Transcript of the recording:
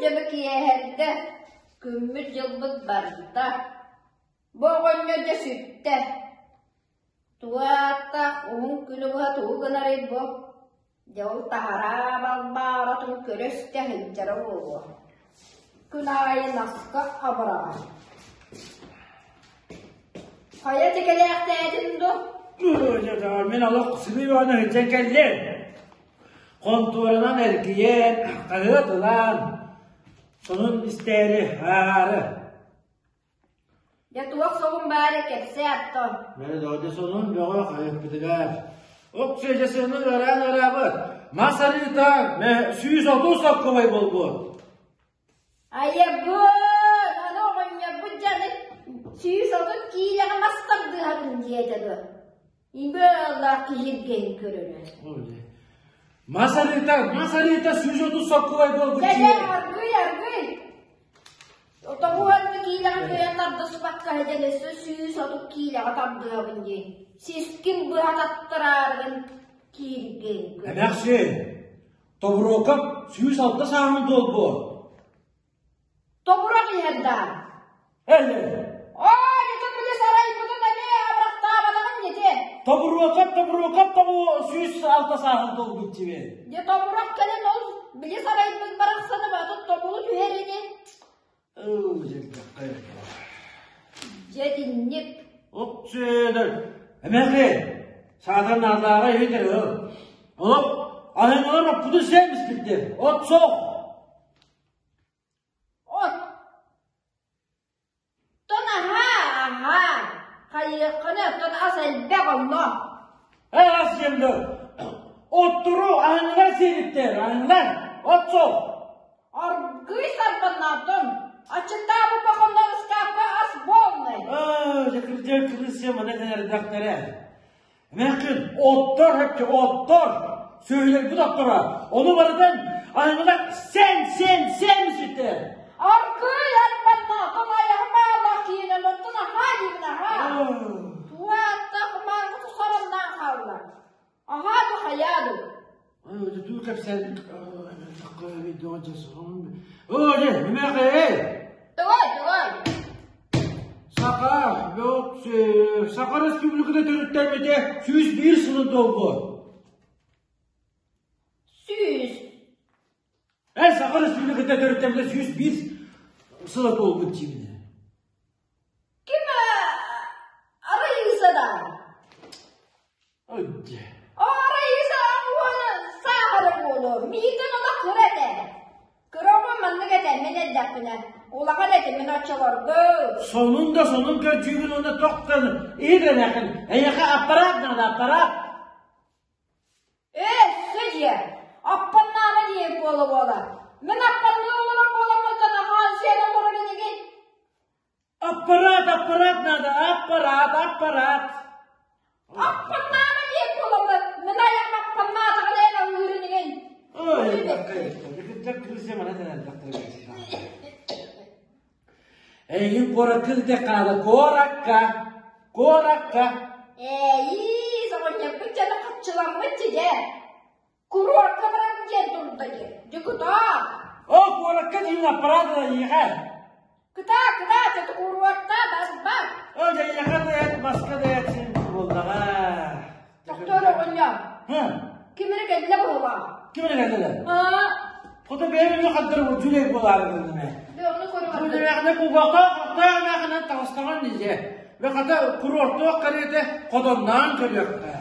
Дьэ киэһэрдэ, күммүт-дьылбыт барда. Бу оҕонньор дьэ сүттэ. Туоаттаах уһун күнү быһа тугу гынарый бу? Дьэ ол таһараа балбааратын көрө-истэ сылдьара буолуо. Күн аайы наска абыраҕар. Хайа тикэлээхтээтин дуо? Мин олох сырыы сылдьан кэллим. Хонтуоранан эргийэн, хаһыат ылан, сонун истээри ааҕаары. Дьэ туох солун баара кэпсээ оттон. Бэрэ дойду сонун бөҕө хаһыаппытыгар. Оксиэдьэсыны ыараан ыараабыт. Мас арыыта 130 соккубай буолбут. Айабын! Аны оҕонньорбут дьаны 130 киилэҕэ мас тардыһабын диэтэ дуо? Имбэ-ыаллаах киһиргээн көрөрө. Мас арыыта, мас арыыта 130 соккубай буолбут. Дьэ, дьэ, аргыый, аргыый. Тоҕуһанны киилэҕэ кыайан тардыспакка сылдьан өссө 130 киилэҕэ тардыһабын диэн. Сискин быһа таттараарыгын кииргээн көр. Эмээхсин, Тобуруокап 106 сааһын туолбут. Тобурах иһэр даа. Эле. Оо, дьэ били сарайбытын эмиэ абырахтаабатаҕын дьэ. Тобуруокап, Тобуруокап тобу 106 сааһын туолбут дьиби. Дьэ тобурах кэлэн ол били сарайбыт барахсаны батын тобулу түһэр ини. Дьэ итинник. Опсүөдэр. Эмээхи, саатар наадааҕа иһитэр ыл. Олох аһыҥалар оппутун сиэн биспиттэр. От суох. От. Тон аһаа, аһаа. Хайыаххына оттон ас элбэх онно. Ээ ас диэн да оттору аһыҥалар сиэбиттэр, аһыҥалар. От суох. Аргыый сарбаннаатым. Аччыктаабыт бохоннор ыскаапка ас буолнай. Ээ, дьэ кырдьар кырыысыа маны этэн Эмээххин оттор хэпчэ оттор сүөһүлэрбит отторо ону барытын аһыҥалар сен сен сен сүттэр Аргыый арбаннаатым айаҕым аалаах киинэн оттон аһаа диибин аһаа. Туаттах маанғы тусараннаан хаалла. Аһаа ду хайаа ду. Туу кэпсээн Оо, дьэ, эмээхэй! Давай, давай. Саха, Саха Республиката төрүттэммитэ 101 сылын туолбут. Сүүс. Э, Саха Республиката төрүттэммитэ 101 сыла туолбут диибин. Ким Раиса да? Раиса уона саахара буолуо. Миигин олох кыра этэ. Кыра оҕо маннык этэ, мин эрдэхпинэ. Улахан этэ, мин оччолорго. Сонун да сонун көрдүүгүн уонна тохтон иһит эйиэхэ аппарат наада аппарат. Ээ, сөдьүө, аппаннаама диэн буола-буола. Мин аппанныы олорор буоламмыттан аһаан сиэн олорор инигин. Аппарат, аппарат надо, аппарат, аппарат. Аппаннаама диэн буоламмыт, мин айаҕым аппаннаатаҕына эн аһыыр инигин. Ой, Эйигин куоракка илдьэ куоракка, куоракка. Ээйии, соҕонньорбут дьоно хаччыламмыт дьэ. Куруорка баран диэн турда дии. Дьокутаат. О, куоракка диин аппарат эйиэхэ. Кытаа, кытаа, чөтү куруорта баспат. О, дьэйиэхэ да маска да син буоллаҕа. Тохтоор оҕонньор. Ким эрэ кэллэ буоллаҕа. Ким эрэ кэллэ? Аа. Хото бэйэм эмиэ хаддар дьүлэй буолаары гынным ээ. Дэ ону көрө Күнүрэҕинэ кулгаахтаах хахтаах эмээхинэн таҕыстаҕын дии. Бэхата куруортуох кэриэтэ хотонноон көрүөххэ.